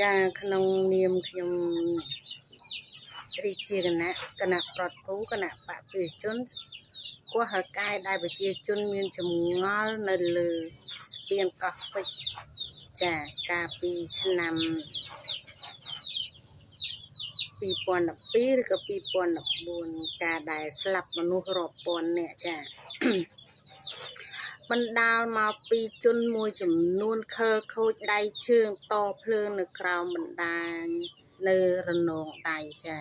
ចាក្នុងនាមខ្ញុំរាជាគណៈគណៈប្រតិភូគណៈបកប្រជាជនគោះហើកែដែលប្រជាជនមានចម្ងល់នៅលើស្ពានកោះពេជ្រចាកាលពីឆ្នាំ2012ឬក៏2014ការដែលស្លាប់មនុស្សរាប់ពាន់នាក់ចាបណ្ដាលមកពីជនមួយចំនួនខិលខូចដៃជើងតភ្លើងនៅក្រោមបណ្ដាញនៅរនងដៃចា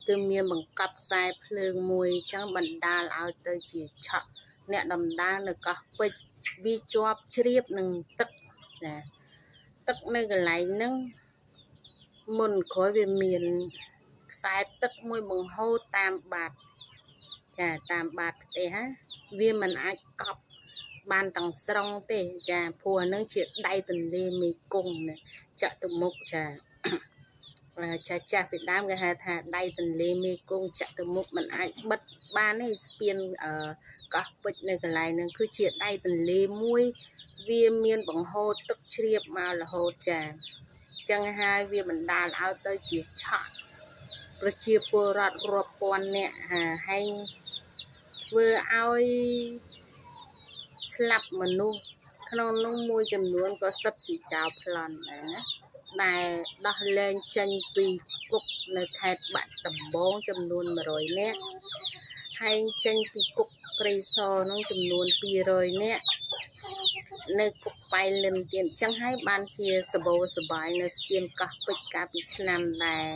គឺមានបង្កប់ខ្សែភ្លើងមួយចឹងបណ្ដាលឲ្យទៅជាឆក់អ្នកដំណើរនៅកោះពេជ្រវាជាប់ជ្រាបនឹងទឹកណាទឹកនៅកន្លែងហ្នឹងមុនក្រោយវាមានខ្សែទឹកមួយបង្ហូរតាមបាតចាតាមបាតផ្ទះហ่าវាមិនអាចកប់បានទាំងស្រុងទេចាព្រោះអានឹងជាដៃទន្លេមេគង្គណាចតុមុខចាចាស់ចាស់ពីដើមគេហៅថាដៃទន្លេមេគង្គចតុមុខมันអាចបិទបានទេស្ពានកោះពេជ្រនៅកន្លែងហ្នឹងគឺជាដៃទន្លេមួយវាមានបង្ហូរទឹកជ្រាបមករហូតចាចឹងហើយវាបណ្ដាលឲ្យទៅជាឆក់ប្រជាពលរដ្ឋរាប់ពាន់នាក់ហើយធ្វើឲ្យស្លាប់មនុស្សក្នុងនោះមួយចំនួនក៏សិតជាចោលប្លន់ដែរណាដែលដោះលែងចេញពីគុកនៅខេត្តបាត់ដំបងចំនួន100នាក់ហើយចេញពីគុកព្រៃសរនោះចំនួន200នាក់នៅគុកប៉ៃលិនទៀតអញ្ចឹងហើយបានជាសបោសបាយនៅស្ពានកោះពេជ្រកាលពីឆ្នាំដែរ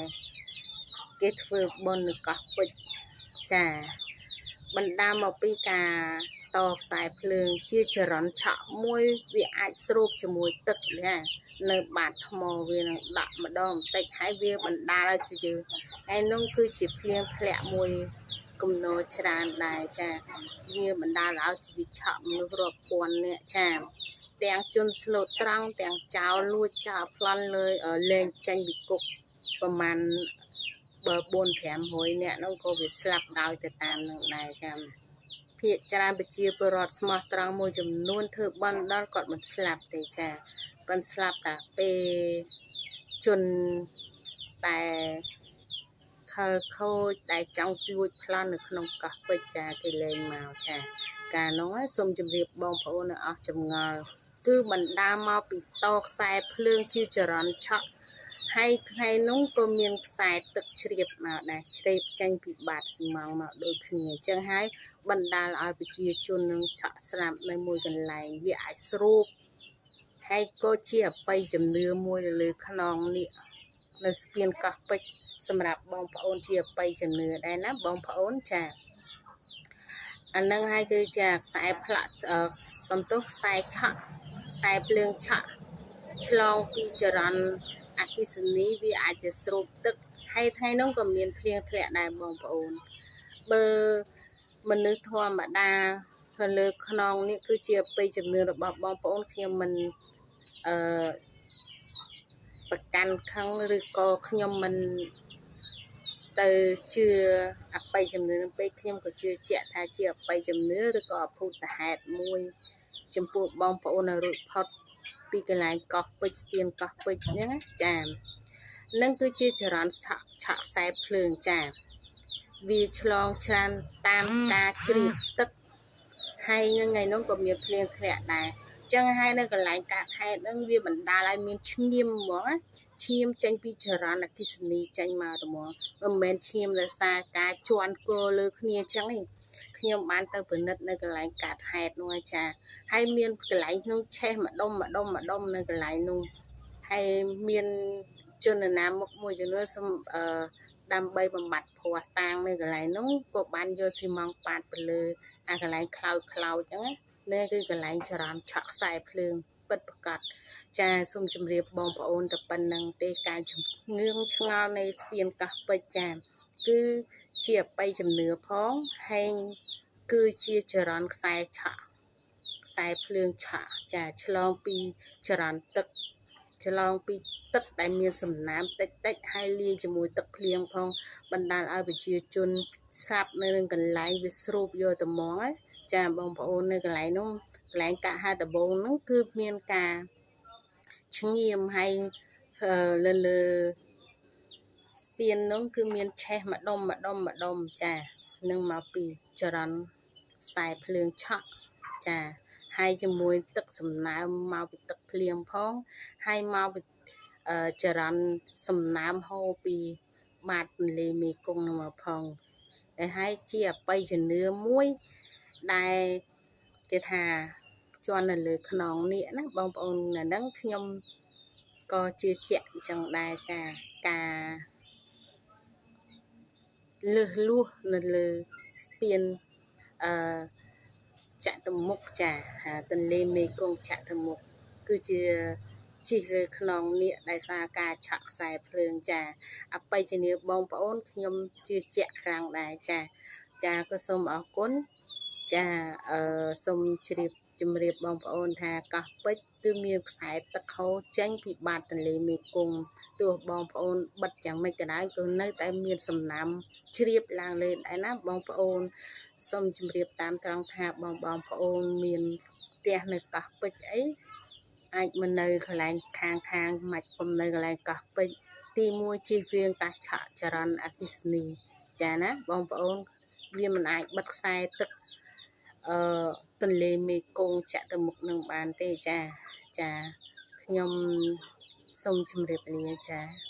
គេធ្វើបុណ្យនៅកោះពេជ្រចាបណ្ដាលមកពីការតខ្សែភ្លើងជាចរន្តឆក់មួយវាអាចស្រូបជាមួយទឹកណានៅបាតថ្មវានឹងដាក់ម្ដងបន្តិចហើយវាបណ្ដាលឲ្យជាហើយនោះគឺជាភ្លៀងធ្លាក់មួយគំនរច្រើនដែរចាវាបណ្ដាលឲ្យជាឆក់មនុស្សរាប់ពាន់នាក់ចាទាំងជនស្លូតត្រង់ទាំងចោលលួចចោលប្លន់លើលែងចេញពីគុកប្រមាណបើ4 500នាក់នោះក៏វាស្លាប់ដោយទៅតាមនឹងដែរចាភាគច្រើនប្រជាពលរដ្ឋស្មោះត្រង់មួយចំនួនធ្វើបន់ដល់គាត់មិនស្លាប់ទេចាប៉ុន្តែស្លាប់តែពេលជនតែខលខូចដែលចង់លួចប្លន់នៅក្នុងកោះពេជ្រចាគេលែងមកចាកាលនោះសូមជម្រាបបងប្អូននៅអស់ចម្ងល់គឺបណ្ដាលមកពីតខ្សែភ្លើងជាចរន្តឆក់ហើយថ្ងៃនោះក៏មានខ្សែទឹកជ្រាបមកដែរជ្រាបចេញពីបាតស៊ីម៉ងមកដូចគ្នាអញ្ចឹងហើយបណ្ដាលឲ្យប្រជាជននឹងឆក់ស្លាប់នៅមួយកន្លែងវាអាចស្រូបហើយក៏ជាអបិយជំនឿមួយនៅលើខ្នងនេះនៅស្ពានកោះពេជ្រសម្រាប់បងប្អូនជាអបិយជំនឿដែរណាបងប្អូនចាអានឹងហើយគឺជាខ្សែផ្លាក់សំទោសខ្សែឆក់ខ្សែភ្លើងឆក់ឆ្លងពីចរន្តអគ្គិសនីវាអាចจะស្រូបទឹកហើយថ្ងៃនោះក៏មានភ្លៀងធ្លាក់ដែរបងប្អូនបើមនុស្សធម្មតានៅលើខ្នងនេះគឺជាអបិយជំនឿរបស់បងប្អូនខ្ញុំមិនអឺប្រកាន់ខឹងឬក៏ខ្ញុំមិនទៅជឿអបិយជំនឿនឹងពេកខ្ញុំក៏ជឿជាក់ថាជាអបិយជំនឿឬក៏អភូតហេតុមួយចំពោះបងប្អូនឲ្យរួចផុតពីកន្លែងកោះពេជ្រស្ពានកោះពេជ្រហ្នឹងណាចានឹងគឺជាចរន្តឆក់ខ្សែភ្លើងចាវាឆ្លងច្រើនតាមការជ្រាបទឹកហើយថ្ងៃនោះក៏មានភ្លៀងធ្លាក់ដែរចឹងហើយនៅកន្លែងកាត់ហេតុហ្នឹងវាបណ្ដាលឲ្យមានឈាមហ្មងណាឈាមចេញពីចរន្តអគ្គិសនីចេញមកហ្មងមិនមែនឈាមដោយសារការជន់គោលើគ្នាចឹងទេខ្ញុំបានទៅពិនិត្យនៅកន្លែងកាត់ហេតុនោះចាហើយមានកន្លែងនោះឆេះម្ដុំម្ដុំម្ដុំនៅកន្លែងនោះហើយមានជនណាមុខមួយចំនួនដើម្បីបំបត្តិភ័ស្តុតាងនៅកន្លែងនោះក៏បានយកស៊ីម៉ងប៉ាតទៅលើអាកន្លែងខ្លោចខ្លោចហ្នឹងណានេះគឺកន្លែងចរន្តឆក់ខ្សែភ្លើងពិតប្រាកដចាសូមជម្រាបបងប្អូនតែប៉ុណ្្នឹងទេការជំងឿងឆ្ងល់នៃស្ពានកោះពេជ្រចាគឺជាអបិយជំនឿផងហើយគឺជាចរន្តខ្សែឆក់ខ្សែភ្លើងឆក់ចាឆ្លងពីចរន្តទឹកឆ្លងពីទឹកដែលមានសំណើមតិចតិចហើយលាយជាមួយទឹកភ្លៀងផងបណ្ដាលឲ្យប្រជាជនស្លាប់នៅនឹងកន្លែងវាស្រូបយកតែហ្មងចាបងប្អូននៅកន្លែងនោះកន្លែងកាក់ហេតុដំបូងហ្នឹងគឺមានការឈ្ងៀមហើយ លើលើស្ពាននោះគឺមានឆេះម្ដុំម្ដុំម្ដុំចានឹងមកពីចរន្តខ្សែភ្លើងឆក់ចាហើយជាមួយទឹកសំណើមមកពីទឹកភ្លៀងផងហើយមកពីចរន្តសំណើមហូរពីបាតទន្លេមេគង្គនឹងមកផងហើយជាអបិយជំនឿមួយដែលគេថាជន់នៅលើខ្នងនេះណាបងប្អូននៅហ្នឹងខ្ញុំក៏ជឿជាក់អញ្ចឹងដែរចាការលើសលួសនៅលើស្ពានអឺចតុមុខចាទន្លេមេគង្គចតុមុខគឺជាជិះលើខ្នងនាគដែលថាការឆក់ខ្សែភ្លើងចាអបិយជំនឿបងប្អូនខ្ញុំជឿជាក់ខ្លាំងដែរចាចាក៏សូមអរគុណចាអឺសូមជ្រាបជំរាបបងប្អូនថាកោះពេជ្រគឺមានខ្សែទឹកហូរចេញពីបាតទន្លេមេគង្គទោះបងប្អូនបិទយ៉ាងម៉េចក៏ដោយក៏នៅតែមានសំណាំជ្រាបឡើងលើដែរណាបងប្អូនសូមជម្រាបតាមត្រង់ថាបងបងប្អូនមានផ្ទះនៅកោះពេជ្រអីអាចមកនៅកន្លែងខាងខាងមិនកុំនៅកន្លែងកោះពេជ្រទី1ជៀសវាងការឆក់ចរន្តអគ្គិសនីចាណាបងប្អូនវាមិនអាចបិទខ្សែទឹកអឺទន្លេមេគង្គចាក់ទៅមុខនឹងបានទេចាចាខ្ញុំសូមជម្រាបលាចា។